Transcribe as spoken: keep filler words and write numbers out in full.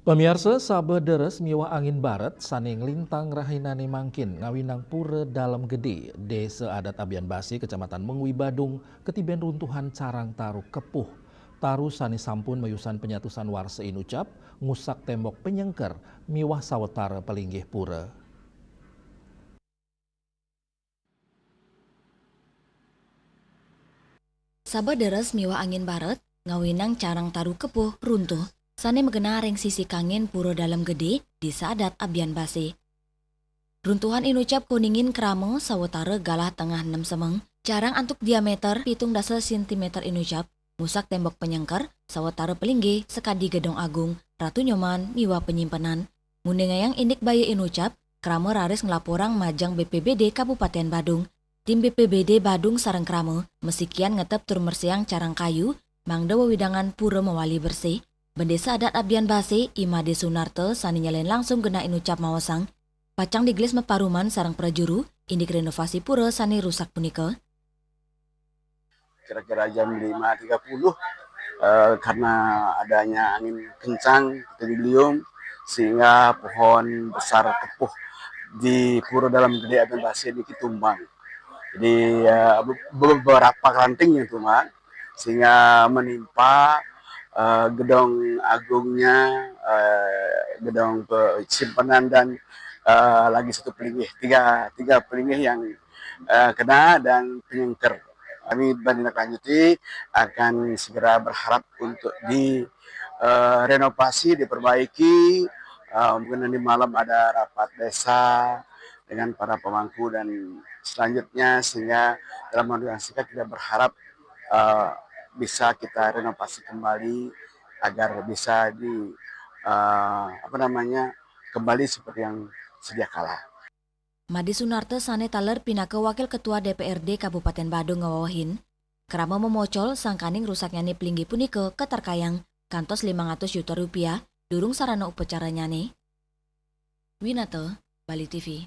Pamiarsa, sabeh deres miwah angin baret sane nglintang rahinane mangkin ngawinang Pura Dalem Gede, Desa Adat Abian Base, Kecamatan Mengwi, Badung, ketiben runtuhan carang taru kepuh. Taru sane sampun mayusan penyatusan warsa inucap, ngusak tembok penyengker miwah sawetara palinggih pura. Sabeh deres miwah angin baret ngawinang carang taru kepuh runtuh sane magenah ring sisi kangin Pura Dalem Gede, Desa Adat Abian Base. Runtuhan inucap kuningin krama sawetara galah tengah nem semeng, carang antuk diameter pitung dasa sentimeter inucap, ngusak tembok penyengker sawetara palinggih sakadi Gedong Agung, Ratu Nyoman miwah penyimpenan. Nguningayang indik baya inucap, krama raris nglaporang majeng B P B D Kabupaten Badung. Tim B P B D Badung sareng krama masikian ngetep tur mersihang carang kayu, mangda wewidangan pura mawali bersih. Bendesa Adat Abian Base, I Made Sunarta sane nyelin langsung genah inucap maosang, pacang digelis maparuman sareng prajuru indik renovasi pura sane rusak punika. Kira-kira jam lima tiga puluh, eh, karena adanya angin kencang, puting beliung, sehingga pohon besar kepuh di Pura Dalem Gede Abian Base ini tumbang. Jadi, eh, be-, beberapa rantingnya tumbang, sehingga menimpa, eh, gedong agungnya, eh, gedong pe-, simpenan dan, eh, lagi satu pelinggih, tiga, tiga pelinggih yang, eh, kena dan penyengker. Kami menindaklanjuti, akan segera berharap untuk di, eh, renovasi, diperbaiki. Eh, mungkin nanti malam ada rapat desa dengan para pemangku dan selanjutnya, sehingga dalam waktu yang singkat kita berharap, eh, bisa kita renovasi kembali agar bisa di, eh, apa namanya, kembali seperti yang sedia kala. Made Sunarta sane taler pinaka Wakil Ketua D P R D Kabupaten Badung ngawewehin, krama mamocol sangkaning rusaknyane pelinggih punika katerkayang kantos limang atus juta rupiah durung sarana upacaranyane. Winata, Bali T V.